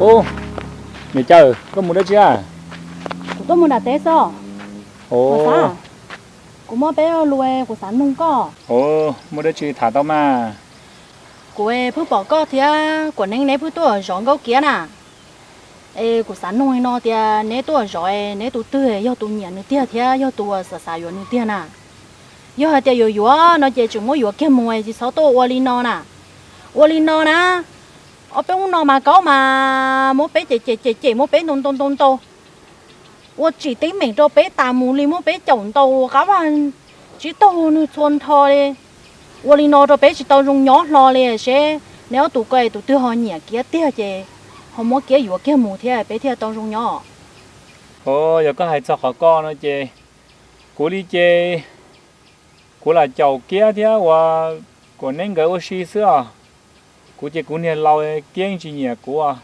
Ub, niam Cawm, koj mus dab tsi a? Kuv tuaj mus nram teb xwb. Ua, kuv muaj peb lus kuv xav nug koj. Ua, muaj dab tsi tham tau mas. Kuv pheej pom koj thiab Kuam Neeb neb pheej tuaj zov Nkauj Kiab na. Es kuv xav nug li no tias neb tuaj zov neb tus twg yog tus nyiam nws tiag thiab yog tus xav xav yuav nws tiag na? Yog hais tias yuav yuav no ces tseem muab yuav kiag mus, tsis txhob tuaj ua li no na. Ua li no na, ob peb hnub no mas Kaub mas muab peb cem cem cem cem, muab peb ntaus ntaus ntaus ntaus, ua tsim teeb meem rau peb tas mus li, muab peb caum ntaus qab vaj tsib taug nws txhua nrho li. Ua li no rau peb tsis tau zoo nyob hlo li. Seb neb ob tug ko tus twg ho nyiam Kiab tiag ces ho muab Kiab yuav kiag mus thiab peb thiaj tau zoo nyob. Yog koj hais txog qhov ko no ces kuv li ces kuv lam caum Kiab thiab ua Kuam Neeb nkawd ua si xwb os. Kuv ces kuv niag laus, Kiab tsis nyiam kuv.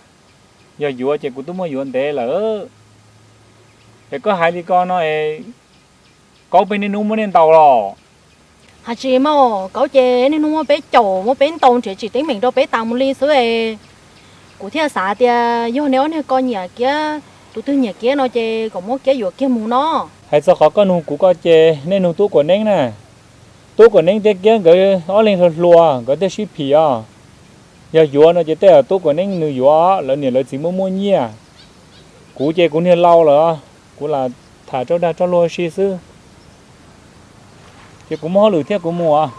Yog yuav ces kuv twb muab yuav ntev lawm. Es koj hais li ko no es Kaub peb niaj hnub muab nej ntaus los? Hais tsis mas, Kaub ces niaj hnub muab peb caum muab peb ntaus nrhiav tsim teeb meem rau peb tas mus li xwb es. Kuv thiaj xav tias yog neb ob niag ko nyiam Kiab, tus twg nyiam Kiab no ces kom muab Kiab yuav kiag mus no. Hais txog qhov koj nug kuv ko ces nej nug Tub Kuam Neeb na. Tub Kuam Neeb thiab Kiab nkawd ob leeg hluas hluas nkawd thiaj sib phim os. Yog yuav no ces tej zaum Tub Kuam Neeb nws yuav, lawv niam lawv txiv muaj muaj nyiaj. Kuv ces kuv niag laus lawm, kuv lam tham rau dag rau luag si xwb. Ces kuv muaj hauj lwm thiab kuv mus os.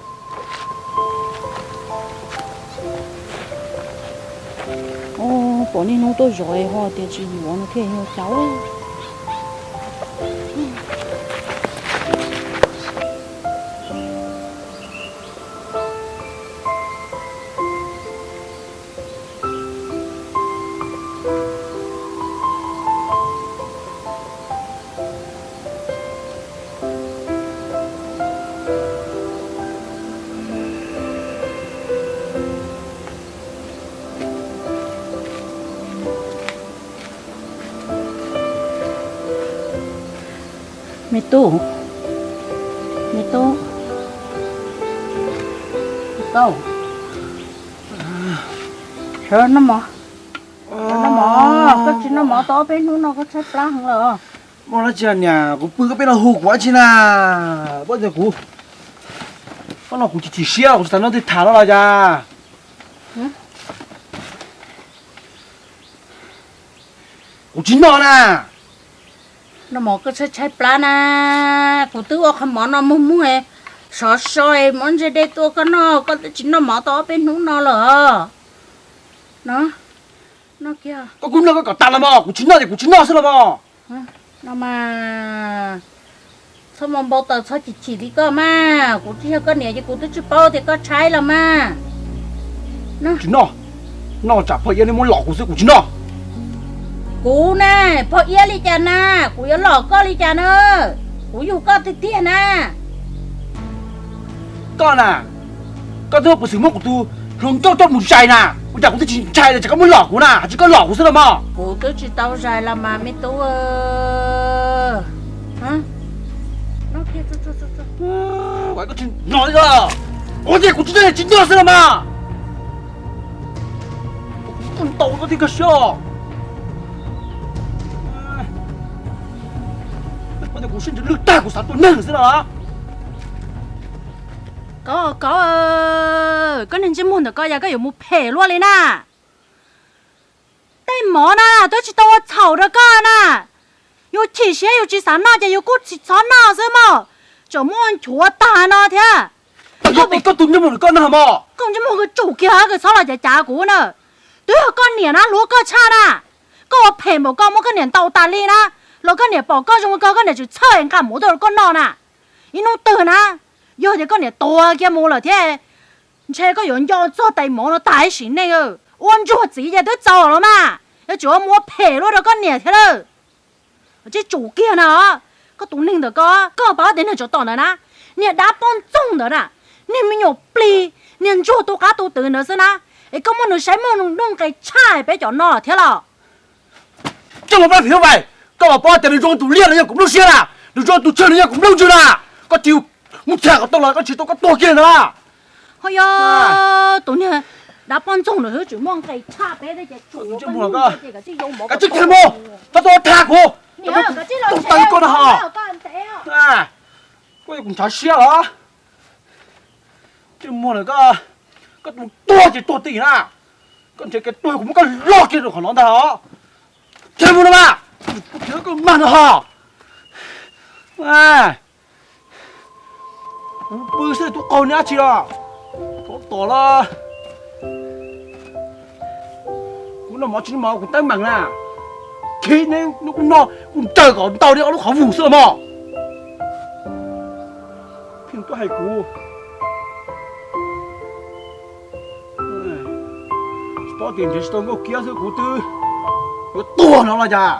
Pom niaj hnub tuaj zov ho tias tsis yuav no thiaj yog cas. Me tub, me tub, me tub, sawv noj mov, sawv noj mov, koj tsis noj mov tau ob peb hnub no koj tshaib plab heev lawm. Muaj dab tsi niam, kuv pw koj peb no hu kuv dab tsi na? Pab tias kuv, koj no kuv chim chim siab kuv tsis tas noj twg tham no los cas? Kuv tsis noj na. Noj mov koj tshaib tshaib plab na. Kuv twb ua qhov mov no muag muag, sov so, muab ntse dej tuaj koj noj, koj twb tsis noj mov tau ob peb hnub no lawm. No, noj kiag. Koj kuj noj koj kom tas los mog, kuv tsis noj ces kuv tsis noj xwb los mog. No mas, txhob mus npau taws txhob chim chim li koj mas, kuv tsis yog koj niam ces kuv twb tsis paub tias koj tshaib los mas. Tsis noj, noj tsam phoj iab nej muab lom kuv xwb, kuv tsis noj. Kuv na, phoj iab li cas na, kuv yuav lom koj li cas na? Kuv yug koj tiag tiag na. Koj na, koj twb muab kuv xwm muab kuv tus hluas nkauj coj mus zais na, ua cas kuv twb tsis ntshai li, ces koj muab lom kuv na, hais tsis koj lom kuv xwb los mog. Kuv twb tsis tau zais los mas me tub. Koj tsis noj li, ua tias kuv tsis noj, tsis noj xwb los mas. Kuv ntaus koj thiaj kawg siab. Ua tias kuv siab ntsws lwj tag kuv xav tua neeg xwb los. Koj, koj, koj niag ntsej muag ntawm koj yog koj yuav mus phem luaj li na. Tej mov no twb tsis tau ua txhaum rau koj na. Yus chim siab yus tsis xav noj ces yus kuj tsis txhob noj xwb mog. Tseem muaj nchuav tag no thiab. Koj tus ntsej muag koj nag mog. Koj ntsej muag koj tsum kiag koj txhob los cav cav kuv na. Twb yog koj niam na hluas koj tshaj na. Koj ua phem npaum koj muab koj niam ntaus tas li na, los koj niam pom koj zoo li ko koj niam tsis txhawj nqa mov tuaj rau koj noj na. Ib hnub twg na, yog tias koj niam tuag kiag mus lawm thiab, ntshe koj yuav nco txog tais mov no tas ib sim neej. Ua ntsuag txiv ces twb txaus los mas, yuav tsum ua muab phem luaj rau koj niam thiab lawm. Tsis tsum kiag na, koj tus neeg ntawm koj, koj pab tias niag tsov tom ntawd na, niag dab poj ntxoog ntawd na, niag me nyuam plig, niag ntsuag tu qab tu twv ntawd xwb na, es koj muab nws saib muaj nuj nqis tshaj peb cov no thiab los? Coj los pab phim nyuj vais, koj mas paub tias nws zoo tus liaj los yog kuv nplooj siab na, nws zoo tus tsawg los yog kuv nplooj ntswg na. Koj tsis mus txhais kom tau los koj tsis tau koj tuag kiag ntag. Ho yog tus niag Dab poj ntxoog lawm, tsis muaj nqis tshaj peb thiab ces tsum, koj tsis thim mus, koj tuaj thab kuv, koj tuaj tag koj no ho. Koj yuav kuv ntshav siab los? Tsis muaj lawm, koj, koj tus tuag ces tuag tim na. Koj nrhiav kev tuag kuv muab koj loj kiag rau qhov no ntag os. Thim mus no mas, kuv thim koj mag no ho. Kuv pw xwb tub qaug neb dab tsi los? Thov tom los. Kuv noj mov tsis noj mov kuv teeb meem na. Khib neb hnub kuv noj kuv nraws kom ntau neb ob lub qhov muag xwb los mog. Pheej tuaj hais kuv, tsis paub tias nrhiav tsis tau nkauj kiab xwb kuv twb yuav tuag no los cas.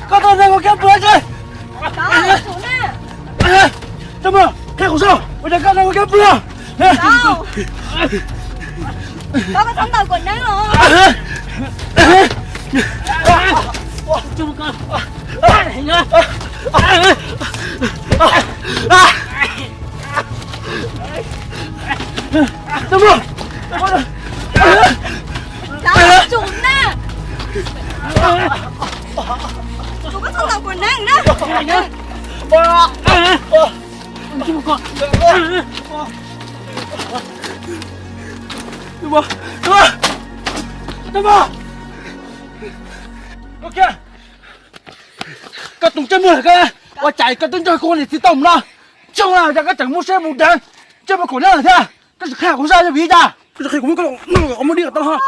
Koj tuaj nrog kuv kiag pw tso. Tso mas, qhia kuv saib, ua cas koj nrog kuv kiag pw. Koj, koj txhob ntaus kuv neeb os. Tsum na. Tsum, koj txhob ntaus kuv neeb na. Koj tus ntsej muag lawm, koj ua cas koj twb nrog kuv niam txiv tau mus no, zoo na, cas koj tseem muaj siab mus deev ntsej muag kaum neeb lawm thiab? Koj tsis qhia kuv zaj yog vim li cas? Koj tsis qhia kuv, koj muab dib tau los.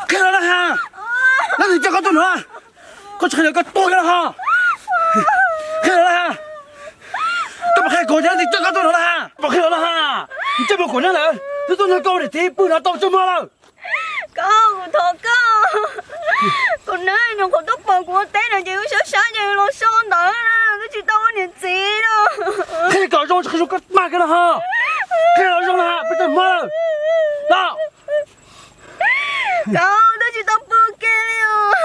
Qhia los na ha, leej twg coj koj tuaj no? Koj tsis qhia los koj tuag kiag los ho. Qhia los na ha, koj puas qhia kuv tias leej twg coj koj tuaj no na ha? Puas qhia los na ha? Ntsej muag kaum neeb lawm, twb tuaj nrog koj niam txiv pw no tau ntsej muag lawm. Koj, kuv thov koj, kuv neb nyuam qhuav tuaj pom kuv ua teb no ces wb sab sab ces los so ntawd, twb tsis tau ua niam txiv no. Qhia kom zoo, qhia zoo koj mag kiag no ho. Qhia los zoo na, peb tau mag lawm. Koj, twb tsis tau pw ua ke li os.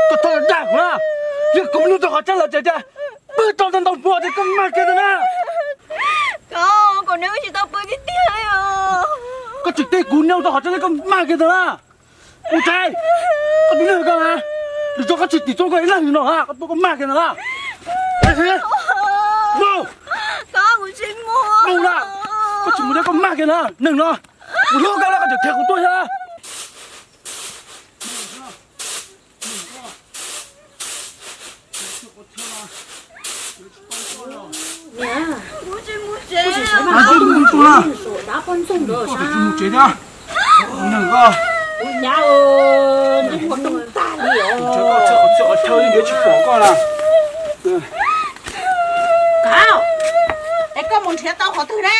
Koj txhob dag kuv na, yog kuv hnub rau qhov tseeb lawm ces tias pw tau ntau ntau hmo ces koj mag kiag ntag na. Koj, kuv neb wb tsis tau pw tiag tiag li os. Koj tseem teb kuv hnub rau qhov tseeb koj mag kiag ntag na. Mus tsev, koj tus neeg koj na, lwm zaus koj tsis tim txob koj ib leeg no, koj tuaj koj mag kiag ntag na. Mus, mus na, koj tsis mus thiab koj mag kiag na, neeg no. Kuv hlub koj los koj tseem qhia kuv tuaj thiab. Mus tsev thiab. Neeg koj, es koj mus nrhiav tau qhov twg na?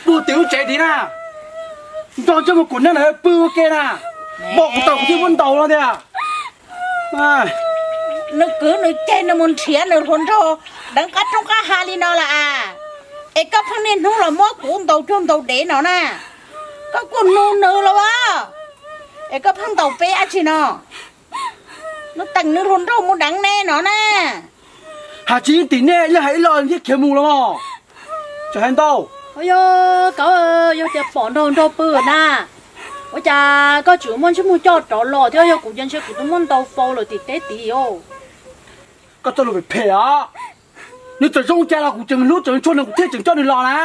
Puag tim lub tsev tid na. Nrog ntsej muag kaum neeb lawm pw ua ke na. Npau kuv tau kuv thiaj muab ntaus no tiag. Nws kwv nws ceg nws mus nrhiav nws hluas nraug deev qab roob qab hav li no lawm as. Es koj pheej niaj hnub los muab kuv ntaus cuag ntaus dev no na. Koj kuj nug nws los as. Es koj pheej ntaus peb dab tsi no? Nws teem nws hluas nraug mus deev nej no na. Hais tsis yeej tim nej, yeej hais ib lo thiab khiav mus los mas. Tseem hais ntau. Yog, yog tias pom nraug nraug pw na, ua cas koj tseem muaj ntsej muag coj rov los thiab? Yog kuv ces ntshe kuv twb muab ntaus faus lawm tim teb tid os. Koj txoj lus phem phem os. Nws tseem zoo cas los kuv tseem hlub tseem tshua nws, kuv thiaj tseem coj nws los na.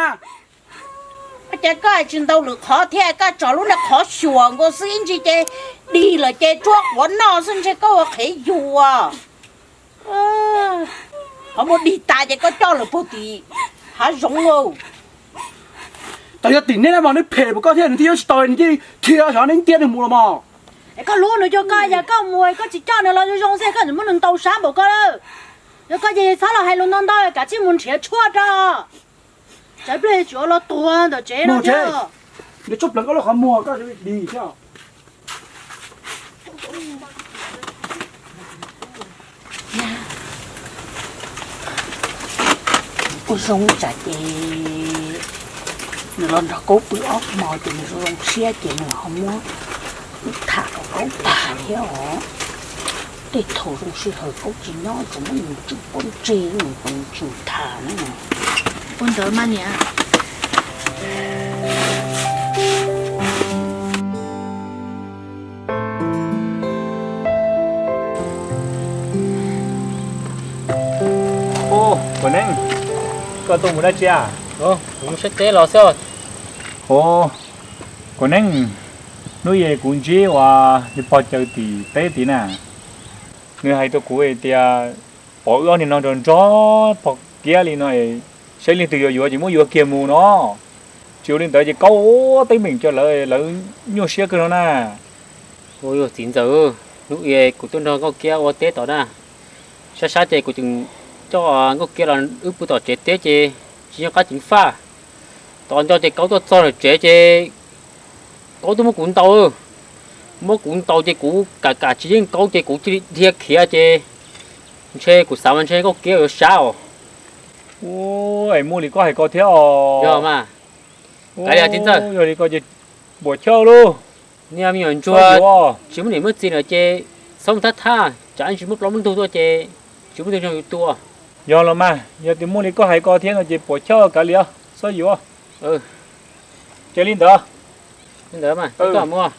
Ua cas koj tsis ntaus lwm qhov thiab, koj tso lub niag qhov xyuas nkaus xwb, ib ntsis ces dig lawm ces tsuab quav noj xwb, ntshe koj ua qhev yug. Ho muab dig tas ces koj coj lawm puag tim hav zoov. Txawm yog tim neb na mas neb phem npaum koj thiab nws thiaj yuav tsis tau, nws thiaj khiav xyov neb ntiab nws mus los mas. Es koj hlub nws cuag koj, yog koj mus koj tsis coj nws los zoo zoo xwb koj tseem muab nws ntaus sab npaum koj lawm. Yog koj ces txhob los hais lus ntau ntau, kav tsij mus nrhiav tshuaj rau. Tsam pliag tsis ua los tuag ntawm tsev no thiab. Nws tshuaj pleev koj lub qhov muag koj dig thiab. Zoo tsam ces nws los nrog Kaub pw ob hmo ces nws zoo zoo siab ces nws ho muab tham rau Kaub tag thiab os. Tej thaum zoo sij hawm Kaub tsis nyob tsuas muab nws tswj pob ntseg nws kom nws tsum tham na. Ua ntawd mas niam. Kuv Neeb, koj tuaj mus dab tsi? Kuv mus saib teb los xwb. Kuv Neeb, hnub i kuv ntsib ua li pog caw tim teb tid na, nws hais rau kuv hais tias pom wb ob niag no nrog nrog pog kiab li no, saib leej twg yuav yuav ces muab yuav kiag mus no. Tsis ua li ntawd ces Kaub ua teeb meem rau lawv, lawv nyuaj siab kawg no na. Ua yuav txiv ntxawm, hnub i kuv tuaj nrog Nkauj Kiab ua teb tom na, sab sab ces kuv tseem coj Nkauj Kiab los wb pw tom tsev teb ces tsis nco qab ceev faj. Tos nco ces Kaub tuaj txog lawm tsev ces Kaub tuaj muab kuv ntaus, muab kuv ntaus ces kuv kam kam tsis yeej Kaub ces kuv cia li dhia khiav ces ntshe kuv xav mas ntshe Nkauj Kiab yuav sab os. Ua, es muaj li koj hais ko thiab os. Yog mas, kav liam txiv ntxawm. Yog li ko ces puas chawj lauj? Niag me nyuam ntsuag tsis muaj niam muaj txiv lawm ces txhob mus thab thab, tsam ib ntsis muaj plaub muaj ntug tuaj ces tsis muaj tus nrog yus tua. Yog los mas, yog tias muaj li koj hais ko thiab no ces puas chawj kav liam, txhob yuav. Ces li ntawd. Li ntawd mas, koj mus.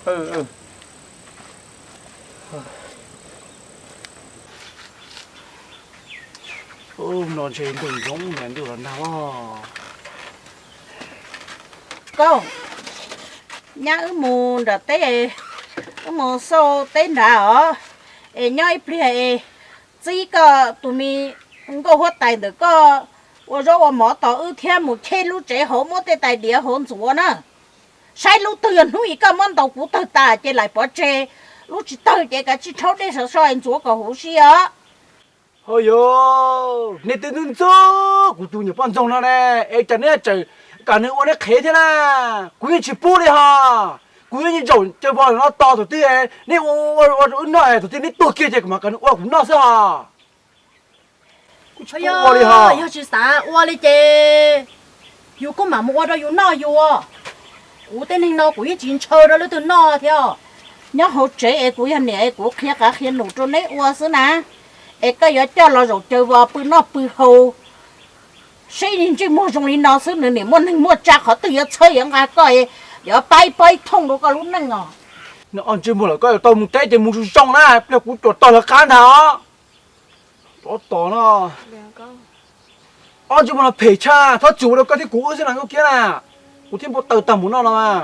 No ntshe ntuj ntxoov ntuj los nag os. Koj, nyab wb mus nram teb, wb mus xauj teb nrad os, es nyob ib pliag es txib koj tus me nkauj huab tais ntawm koj ua zaub ua mov tos wb thiab mus cheb lub tsev hauv muab tej tais diav hauv ntxuav na. Saib lub twg yog hnub i koj muab ntaus kuv tawg tas ces laim pov tseg, lub tsis tawg ces kav tsij rhaub dej sov so ntxuav kom huv si os. Ho yog nej twb ntxub ntxub kuv tus nyuam poj ntxoog no ne, es cas neb tseem kam nws ua neb qhev thiab na? Kuv yeej tsis pub li ho. Kuv yeej zaum caw vos no tos thaum twg neb ua ua rau wb noj, thaum twg neb tuag kiag ces kuv mam kam nws ua kuv noj xwb ho. Kuv tsis pub ua li ho. Yog tsis xav ua li ces yus kuj mam mus ua rau yus noj yus. Kuv tej neeg no kuv yeej tsis ntshaw rau leej twg noj thiab. Nyob hauv tsev es kuv yog niam es kuv qhia qav qhia num rau neb ua xwb na. Es koj yuav coj los zaum caw vos pw noj pw haus, seb ntsej muag zoo li no xwb nws niam muaj neeg muaj tsa qhov twg yuav txhawb yuav nqa koj, yuav pab ib pob ib thooj rau koj lub neej os. Ntsej muag lawm koj yuav tau mus teb ces mus zoo zoo na, pliag kuv cuam tog lawv qab ntag os. Rov tos no. Ob ntsej muag no phem tshaj, txhob txwm ua rau koj thiab kuv wb xwb na Nkauj Kiab na. Kuv thiaj npau taws tag mus noj no mas.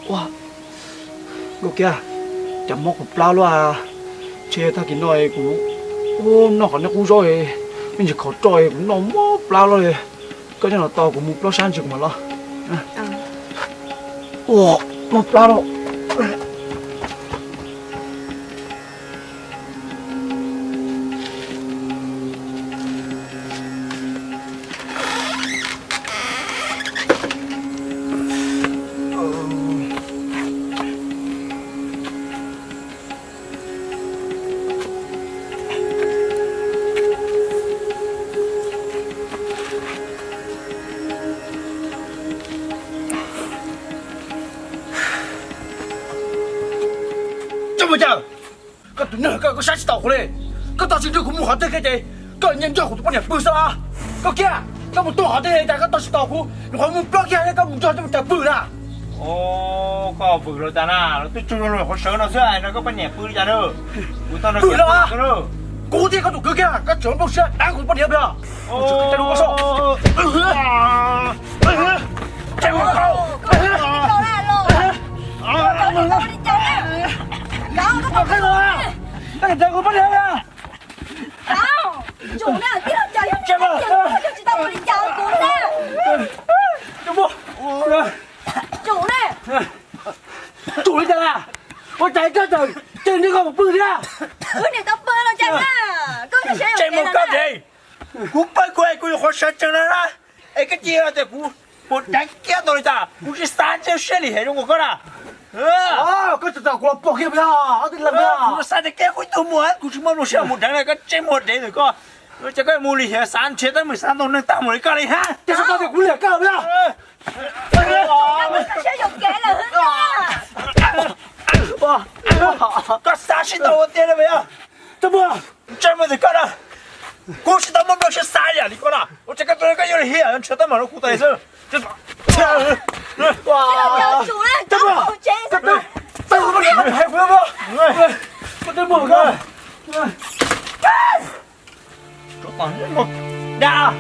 Ua, Nkauj Kiab, cas mob kuv plab luaj. Ntshe tag kis no kuv noj qhov nej qub zaub, me ntsis khov roj kuv noj mob plab luaj li. Koj nyob no tos kuv mus plob sab ntsis kuv mam los. Ua, mob plab lawm. Txhob mus cas, koj tus neeg koj, koj saib tsis taus kuv li. Koj tau tsis nrog kuv mus qhov twg kiag ces koj nyiag nrog kuv tus poj niam pw xwb los? Koj kiag, koj mus tuaj qhov twg cas koj tau tsis taus kuv, nyuam qhuav mus plob kiag koj mus nrog coj mus cas pw na. Koj vwm los cas na, los twb tsuj zoo li qhuav sawv no xwb no koj poj niam pw li cas na. Kuv tau no pw los. Kuv thiab koj tus kwv kiag koj tseem nplooj siab dab kuv tus poj niam pw. Tsum ne. Tsum li cas? Ua cas koj tseem cia nrog koj pw thiab? Wb niam tau pw los cas na? Koj tseem mus koj dheev. Kuv pw kuv es kuv yuav qhuav sawv tsees no na. Es koj cia tias kuv puas deev kiag tau li cas? Kuv tsis xav ntsej siab li heev zoo nkaus koj na. Koj tseem tau kuv los pom kiag peb os, ob tug leej os. Kuv xav tias koj kuj ib tug muag, kuv tsis muaj lub siab mus deev li, koj ntsej muag deev ntawm koj. Ua cas koj mus lim hiam xav nrhiav teeb meem xav ntaus neeg tag mus li koj li hab? Cas koj tias kuv liam koj na? Koj xav sib ntaus ua tiag li mas yog. Ntsej muag ntawm koj na, kuv tsis tau muaj nplooj siab xav yam li koj na. Ua cas koj, koj yuav lim hiam nrhiav teeb meem rau kuv tas xwb. Da,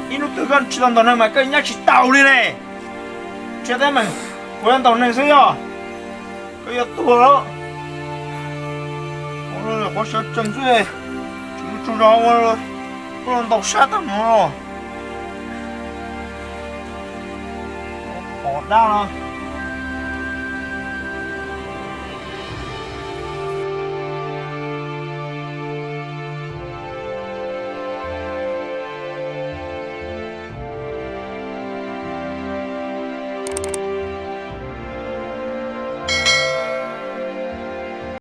ib hnub twg koj tsis tau ntaus neeg mas koj nyab tsis taus li ne. Nrhiav teeb meem, kuv yuav ntaus neeg xwb yog koj yuav tuag lawm. Qhov sawv tsees xwb, tsis tsaug zog ua ntaus sab tag mus. Pom dab no.